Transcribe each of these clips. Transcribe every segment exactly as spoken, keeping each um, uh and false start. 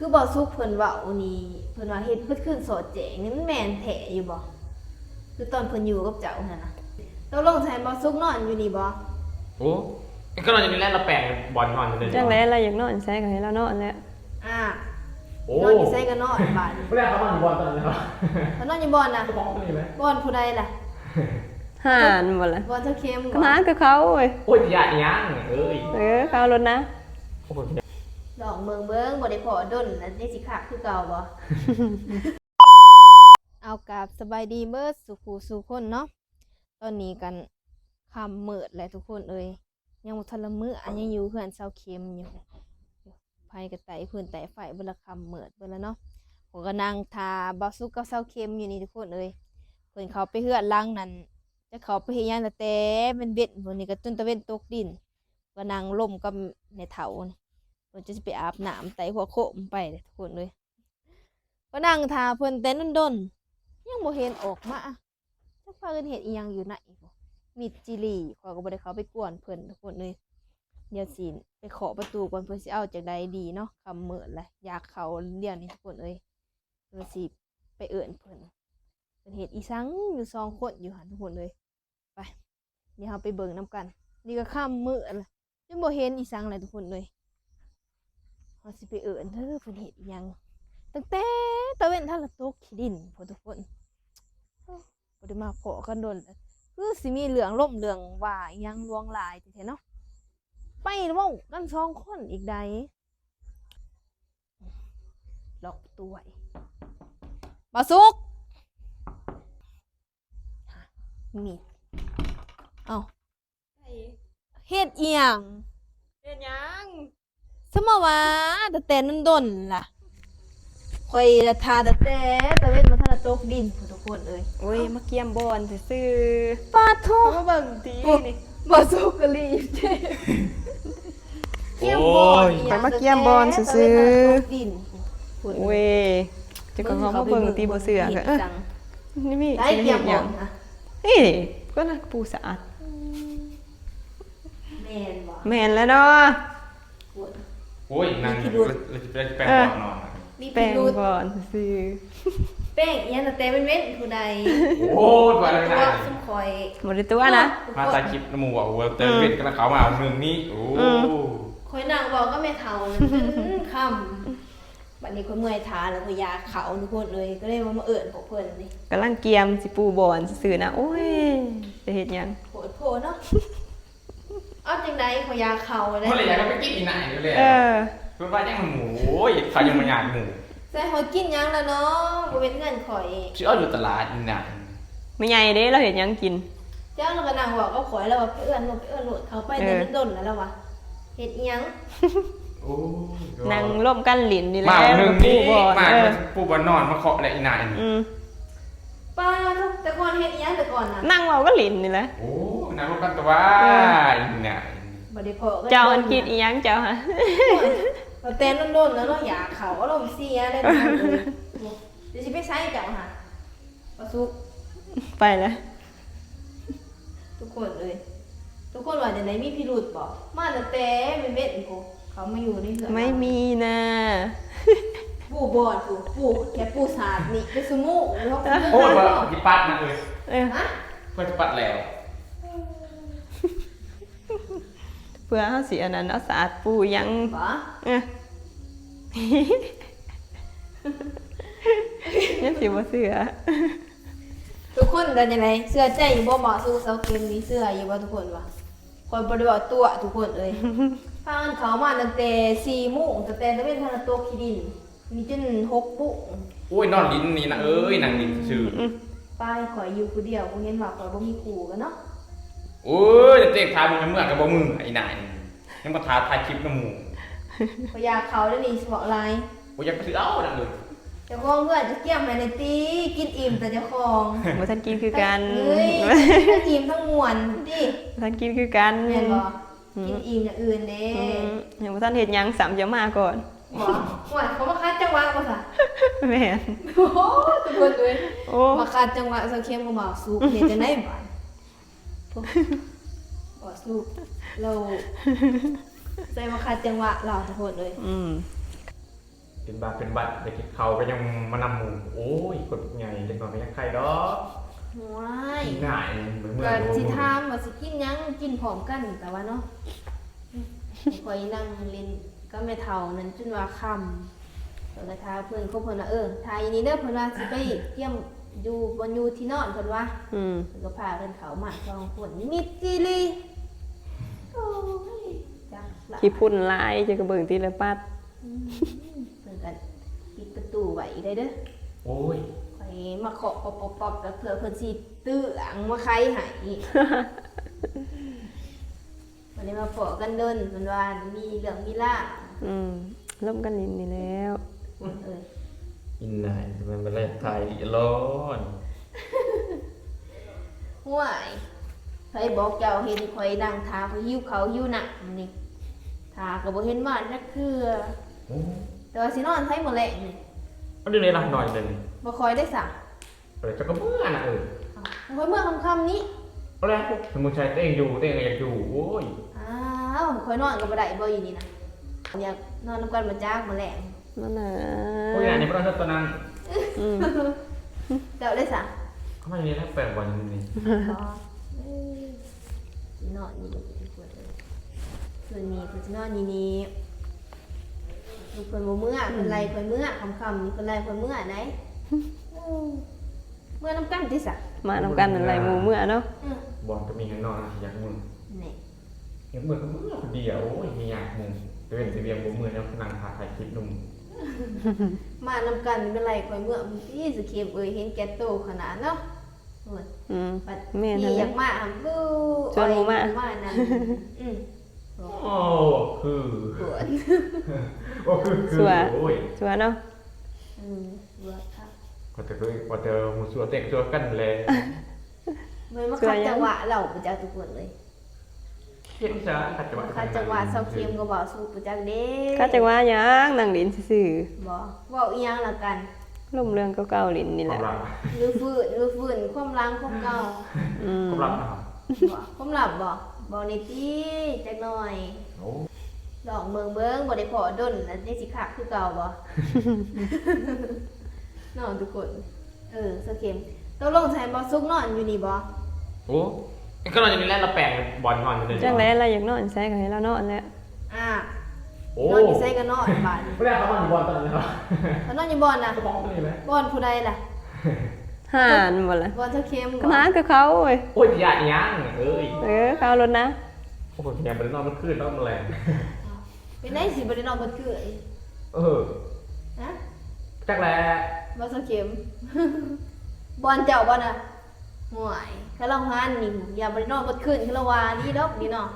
คือบ่าวสุกเพิ่นเว้านี่ เพิ่นว่าเฮ็ดเบิดคืนสอดแจ้งนี่มันแม่นแท้อยู่บ่ คือตอนเพิ่นอยู่กับเจ้าหั่นน่ะ ตกลงสิให้บ่าวสุกนอนอยู่นี่บ่ โอ้ ก็นอนอยู่นี่แหละ เราแปลงบอลนอนอยู่เลย จังได๋ล่ะ อยากนอนไสก็ให้ลาวนอนแหละ อ่า โอ้ นอนอยู่ไสก็นอนบาดนี้ ไม่ได้เขานอนอยู่บอลตอนนี้เหรอ เขานอนอยู่บ่อนน่ะ เขาบอกว่าเป็นยังไง บ่อนผู้ใดล่ะ ห่านบ่ล่ะ บ่อนเจ้าเข็ม ก็หาคือเขาเว้ย โอ้ยอย่าอีหยังเอ้ย เออเขารถนะ โอ้โห ลองเบิ่งเบิ่งบ่ได้พ้อดนแล้วได้สิคักคือเก่าบ่ เอากราบสบายดีเบิดสู่ผู้สู่คนเนาะ ตอนนี้กันค่ำมืดแล้วทุกคนเอ้ย ยังบ่ทันละมื้ออันยังอยู่เฮือนเซาเข็มอยู่ ไผก็ไต่พื้นไต่ไฟเบิดละค่ำมืดเบิดแล้วเนาะ ข้อยก็นั่งท่าบ่าวสุกกับเซาเข็มอยู่นี่ทุกคนเอ้ย เพิ่นเข้าไปเฮือนหลังนั้น จะเข้าไปเฮ็ดหยังแต่แต่เว้นๆ พุ่นนี่ก็จนตะเว้นตกดิน ก็นั่งลมกับแม่เฒ่านี่ เพิ่นจะสิไปอาบน้ำไต่หัวโคมไปเลยทุกคนเอ้ย ก็นั่งท่าเพิ่นแต่ดนๆ ยังบ่เห็นออกมา จักพากันเฮ็ดอีหยังอยู่ไหนบ่ มิดจิหลี ข้อยก็บ่ได้เข้าไปกวนเพิ่นทุกคนเอ้ย เดี๋ยวสิไปเคาะประตูก่อน เพิ่นสิเอาจั่งใดดีเนาะ ค่ำมืดแล้ว อยากเข้าเดี๋ยวนี้ทุกคนเอ้ย เพิ่นสิไปเอิ้นเพิ่น เพิ่นเฮ็ดอีสังอยู่สองคนอยู่หั่นทุกคนเอ้ย ไป เดี๋ยวเราไปเบิ่งนำกัน นี่ก็ค่ำมืดแล้ว ยังบ่เห็นอีสังเลยทุกคนเอ้ย เราสิไปเอิ้นเด้อ เพิ่นเฮ็ดอีหยัง ตั้งแต่ตะเว้นทันละตกขี้ดินพุ้นทุกคน บ่ได้มาพ้อกันโดนแล้ว คือสิมีเรื่องล้มเรื่องว่าอีหยังหลวงหลายแท้ๆเนาะ ไปเว้ากันสองคนอีกใด ล็อกประตูไว้ บ่าวสุก นี่ เอ้า เฮ็ดอีหยัง เป็นหยัง สมมาว่าตั้งแต่ดนๆล่ะ ข่อยละท่าตั้งแต่ตะเว้นมาทันละตกดินพุ้นทุกคนเอ้ย โอ้ย มาเกียมบอลซื่อ ปาดโท เขามาเบิ่งตีนี่ บ่สุกกะลีเจ็บเกียมบอล โอ้ย อีห ข่อยมาเกียมบอลซื่อๆ ตะเว้นมาตกดินพุ้น ๆเว้ยจะก็เขามาเบิ่งตีบ่เสือ เบิ่ง เออ จัง นี่มี ได้ สิ เกียม เฮ็ดหยัง บอลนะ นี่ก็นะปูสะอาด แม่นบ่ แม่นแล้วเนาะ พุ้น โอ้ยนั่ง มีพิรุธ เราจะไปแปลง เออ ก่อนนอน มี แปล พิ ง รุธ ก่อนซื่อ แปลงอีหยังตั้งแต่เว้นๆพุ้นใด โอ้ยว่าแล้ว ตัว นะ ซุมข่อย บ่ได้ตัวนะ ทุก มา คน ตายคลิปน้ำหมูบอกว่าเติมเวทกันแล้วเขามาเอาหนึ่งนี่โอ้ อืม ข่อยนั่งเว้ากับแม่เฒ่านั่นจนค่ำ บัดนี้ข่อยเมื่อยขาแล้วข่อยอยากเข้าทุกคนเอ้ย ก็เลยว่ามาเอิ้นพวกเพิ่นนี่ กำลังเกียมสิปูบอลซื่อๆนะ โอ้ยจะเฮ็ดหยัง โหดโพดเนาะ เอาจังใดข่อยอยากเข้าเลย เมื่อไหร่อยากไปกินอีไหนเลย เออ เพื่อนว่ายังหมูโอ้ยเขายังมาหยาดหมู ใส่ข่อยกินหยังล่ะเนาะ บ่เป็นเงินข่อย ชื่อเอาอยู่ตลาดอีไหน แม่ใหญ่เด้ เราเฮ็ดหยังกิน เจ้าเราก็นั่งเว้ากับข่อยแล้วว่าไปเอิ้นลูกไปเอิ้นลูกเข้าไป เออ แต่ดนๆแล้วล่ะวะ เฮ็ดอีหยัง โอ้ย นั่งร่วมกันหลินนี่แหละ มาหนึ่งนี่ ปูบอล มา เออ ปูบอลนอนมาเคาะแหละอีไหน อืม ป้าทุกแต่ก่อนเฮ็ดอีหยังแต่ก่อนน่ะ นั่งเว้าก็หลินนี่แหละ โอ้นั่งรถกันตัวว่าอีไหน บ่ได้พอ เจ้าอันกินอีหยังเจ้าฮะ มาแต่ดนๆแล้วเนาะ อยากเข้าอารมณ์เสียได้ทุกคนเอ้ย เดี๋ยวสิไปใช้เจ้าค่ะมาสุก ไปแล้ว ทุกคนเอ้ย ทุกคนว่าจังได๋มีพิรุธบ่ มาตั้งแต่เว้นๆพุ้นเขามาอยู่ในเฮือน ไม่มีนะ ปูบอลปูปูแค่ปูสาดนี่เป็นสมุอยู่ห้อง โอ้ยว่าจิปัดนะเอ้ย เออ ฮะ เพื่อจะปัดแล้ว เพื่อเฮาสิอันนั้นเอาสาดปูยัง บ่ เออ ยังสิบ่เชื่อ ทุกคนก็จังได๋เชื่อใจอยู่บ่ บ่สู้เสาเข็มนี่เชื่ออยู่บ่ทุกคนว่า ข่อยบ่ได้เว้าตั๋วทุกคนเอ้ย พากันเข้ามาตั้งแต่สี่โมง ตั้งแต่ตะเว็นทันตกขี้ดิน มีจนหกโมง โอ้ยนอนลิ้นนี่นะเอ้ยนั่งลิ้นซื่อ อืม ป้ายข่อยอยู่ผู้เดียว บ่เห็นว่าข่อยบ่มีคู่กันเนาะ โอ้ยเต็กทามึงเมื่อกับบ่มึงไอ้นายยังมาท้าทายคลิปน้ำหมู ข่อยอยากเข้าได้นี่สิบอกหลาย กูอยากไปซื้อเอาดังเลย เจ้าของเฮือนจะเกียมให้ในตีกินอิ่มแต่เจ้าของ บ่ทันกินคือกัน เอ้ยทั้งอิ่มทั้งม่วนติ บ่ทันกินคือกัน แม่นบ่ อืม กินอิ่มอย่างอื่นเด้ อืมยังบ่ทันเฮ็ดหยังซ้ำจะมาก่อน บ่ม่วนเขามาคัดจังหวะบ่ซะ แม่น โอ้ทุกคนเอ้ย โอ้ มาคัดจังหวะเสาเข็มกับบ่าวสุกเฮ็ดจังได๋บาดบ่าวสุกเราใส่มาคัดจังหวะเราทุกคนเอ้ย อืม เป็นบาดเป็นบัด อยากกินข้าวก็ยังมานำหมู่ โอ้ย คนใหญ่เล็กน้อยก็ยังไข้ดอก ว้าย กินง่ายเหมือนเมื่อ ก็ รู้ สิถามว่าสิกินหยังกินพร้อมกันแต่ว่าเนาะ ข่อยนั่งเล่นกับแม่เฒ่านั่นจนว่าค่ำ แล้วก็ถามเพิ่น เขาเพิ่นว่า เออ ถ่ายอยู่นี่เด้อ เพิ่นว่าสิไปเตรียมอยู่บนอยู่ที่นอน เพิ่นว่า อืม เพิ่นก็พากันเข้ามาสองคน มิดจิลี โอ้ย จักละ ขี้ฝุ่นหลาย จะกระเบิ่งตีละปัด อืม เพิ่นก็ปิดประตูไว้ได้เด้อ โอ้ย ข่อยมาเคาะปอกๆๆ ก็เพื่อเพิ่นสิตื้ออังมาไขให้ วันนี้มาพอกันโดน เพิ่นว่ามีเรื่องมีราว อืม ลมกันลินนี่แล้ว เอ้ย อินนายมันเป็นอะไรไทยร้อน ห่วย ไผบอกเจ้าเห็นข่อยนั่งท่า ข่อยหิวข้าวหิวน้ำนี่ ท่าก็บ่เห็นมาจักเทื่อ โอ้ แต่ว่าสินอนไสมื้อแลงนี่ มันอยู่ในหลักหน่อยหนึ่ง บ่ค่อยได้ซะ อะไรจะก็เมื่อนะเออ ข่อยเมื่อค่ำๆนี้ เอาแล้วพวกสมุนไพรตัวเองอยู่ตัวเองก็อยากอยู่ โอ้ย อ้าว ข่อยนอนก็บ่ได้บ่อยู่นี่นะ อยากนอนนำกันมาจักมื้อแลง นั่นน่ะ พวกอย่างนี้พวกเราตอนนั้น อืม เจ้าได้ซะ เขาไม่มีแล้วแปลกวันนี้ อ๋อ เอ้ย สินอนอยู่นี่ทุกคนเอ้ย คืนนี้เพิ่นสินอนอยู่นี่ ลูกเพิ่นบ่เมื่อ เพิ่นไล่ข่อยเมื่อ ค่ำๆนี้เพิ่นไล่ข่อยเมื่อได๋ เออ เมื่อนำกันติซะ มานำกันนั่นแหละหมู่เมื่อเนาะ อืม บอลก็มีเงินนอนนะอยากมึง นี่ อยากมึงก็มึงคนเดียว โอ้ยไม่อยากมึงแต่เป็นแต่เวียงบ่มือแล้วนั่งพาถ่ายคลิปหนุ่ม มานำกันเมื่อไหร่ข่อยเมื่อมันสิสะเข็มเอ้ย เห็นแก่โตขนาดเนาะ โอ้ย อืม บัด แม่น พี่ นั่นแหละ อยากมาหาลูก ชวนหมู่มา อ้อยมานั่น อืม โอ้คือ ปวด โอ้คือคือ ชัวร์ โอ้ย ชัวร์เนาะ อืมปวดค่ะ ก็แต่ก็ว่าแต่หมูชัวร์แต่งชัวร์กันแหละ มันมาขัดจังหวะเราไปจ้าทุกคนเลย เห็นซะขัดจังหวะ ขัดจังหวะเซาเข็มก็บอกสู้ประจักเด้ ก็จังว่าหยังนั่งลินซื่อ บอกเว้าอีหยังละกัน ๆลมเรื่องเก่าๆลินนี่ ค แห วาม ละ รัก หรือฟื้นหรือฟื้นความหลังของเก่า อืม ความรักนะครับ บอกความลับบอกบอกในตี้จักหน่อย โอ้ ลองเบิ่งเบิ่งบ่ได้พอดนแล้วได้สิคักคือเก่าบ่ เนาะทุกคน เออเซาเข็มตกลงสิให้บ่สุกนอนอยู่นี่บ่ โอ้ก็นอนอยู่นี่แหละเราแปลงบอลนอนอยู่เลย จังได๋ล่ะอยากนอนใส่ก็ให้เรานอนแหละ อ่า โอ้ นอนอยู่ไสก็นอนบาดนี้ ไม่ได้เขานอนอยู่บอลตอนนี้ครับ เขานอนอยู่บ่อนนะ ก็มองตัวนี้ไหม บ่อนผู้ใดล่ะ ห่านบ่ล่ะ บ่อนเซาเข็ม ก็มาคือเขาเว้ย โอ้ยอย่าอีหยังเอ้ย เออเขารถนะ โอ้ยยังไม่ได้นอนเมื่อคืนนอนมาแรง เป็นได้สิบ่ได้นอนเบิดคืน เออ ฮะ จักแหละ บ่เซาเข็ม บ่อนเจ้าบ่น่ะ ห่วย กำลังหันนี่ อย่าบ่ได้นอนเบิดคืนคือละว่านี่ดอกนี่เนาะ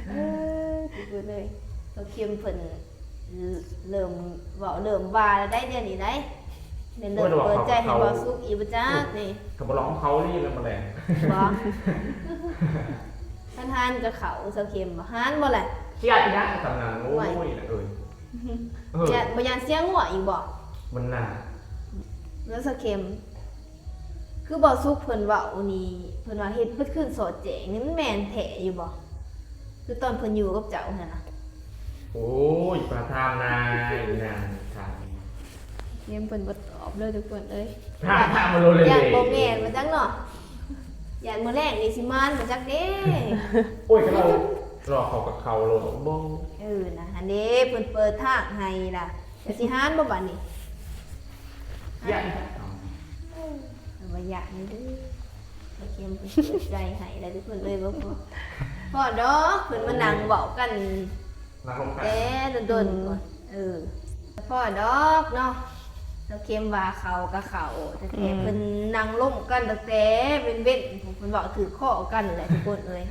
เออพูดเลยเซาเข็มเพิ่นเริ่มเว้าเริ่มว่าแล้วได้เดี๋ยวนี้ได้ เริ่มเปิดใจให้บ่สุกอีกบ่จักนี่ เขาบอกร้องเขารีบแล้วมาแรง บ่ ท่านหันกับเขาเซาเข็มบ่หันบ่แหละ เสียอีหยังตำนานโอ้ยเอ้ยเออ อย่าบ่ย่านเสียงัวอีกบ่ มันน่ะ แล้วเซาเข็ม คือบ่สุกเพิ่นเว้านี่ เพิ่นว่าเฮ็ดเบิดคืนสอดแจ้งนี่มันแม่นแท้อยู่บ่ คือตอนเพิ่นอยู่กับเจ้าหั่นน่ะ โอ้ยปลาทามนายนางทาม เข็มเพิ่นบ่ตอบเลยทุกคนเอ้ย ทามทามมาโลเลย ย่านบ่แม่นว่าจังเนาะ ย่านมื้อแรกนี่สิมานบ่จักเด้ โอ้ยก็เรารอเขากับเขาโลดบ้ง เออนะอันนี้เพิ่นเปิดทางให้ล่ะจะสิหานบ่บัดนี้ อย่า เพิ่นว่าย่านนี่เด้อเพิ่นเขียนเพิ่นเปิดใจให้แล้วทุกคนเลยบ่พอพอดอกเพิ่นมานั่งเว้ากัน นักลงกัน แต่โดนๆก่อนเออพอดอกเนาะ เซาเข็มว่าเขากับเขาแต่แต่เพิ่นนั่งลงกันตั้งแต่เป็นเว้นๆเพิ่นเว้าถือข้อกันแหละทุกคนเอ้ย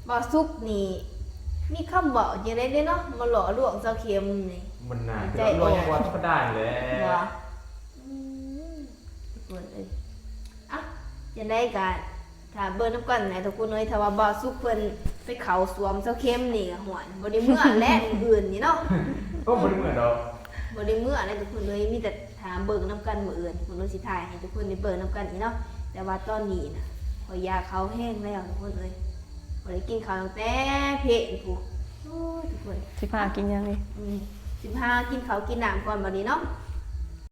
บ่สุกนี่ มีคำเว้าจังได๋เด้เนาะมาหล่อลวงเซาเข็มนี่ มันน่ะ ใจ ใจ อ่ อ่ อ อน นก็ได้แหละ บ่อืมทุกคนเอ้ยอ่ะจังได๋ก็ถ้าเบิ่งนำกันนะทุกคนเอ้ยถ้าว่าบ่สุกเพิ่นไปเข้าสวมเซาเข็มนี่ก็ห่วยบ่ได้เมือแล้วมื้ออื่นนี่เนาะ ก็บ่ได้เหมือนดอก บ่ได้เมือแล้วทุกคนเอ้ยมีแต่ถามเบิ่งนำกันมื้ออื่นทุกคนเอ้ยสิถ่ายให้ทุกคนได้เบิ่งนำกันอีกเนาะแต่ว่าตอนนี้นะข่อยอยากข้าวแฮงแล้วทุกคนเอ้ยบ่ได้กินข้าวตั้งแต่เพลพุ้นโอ้ยทุกคน สิพากินหยังนี่ อืม สิพากินข้าวกินน้ำก่อนบัดนี้เนาะ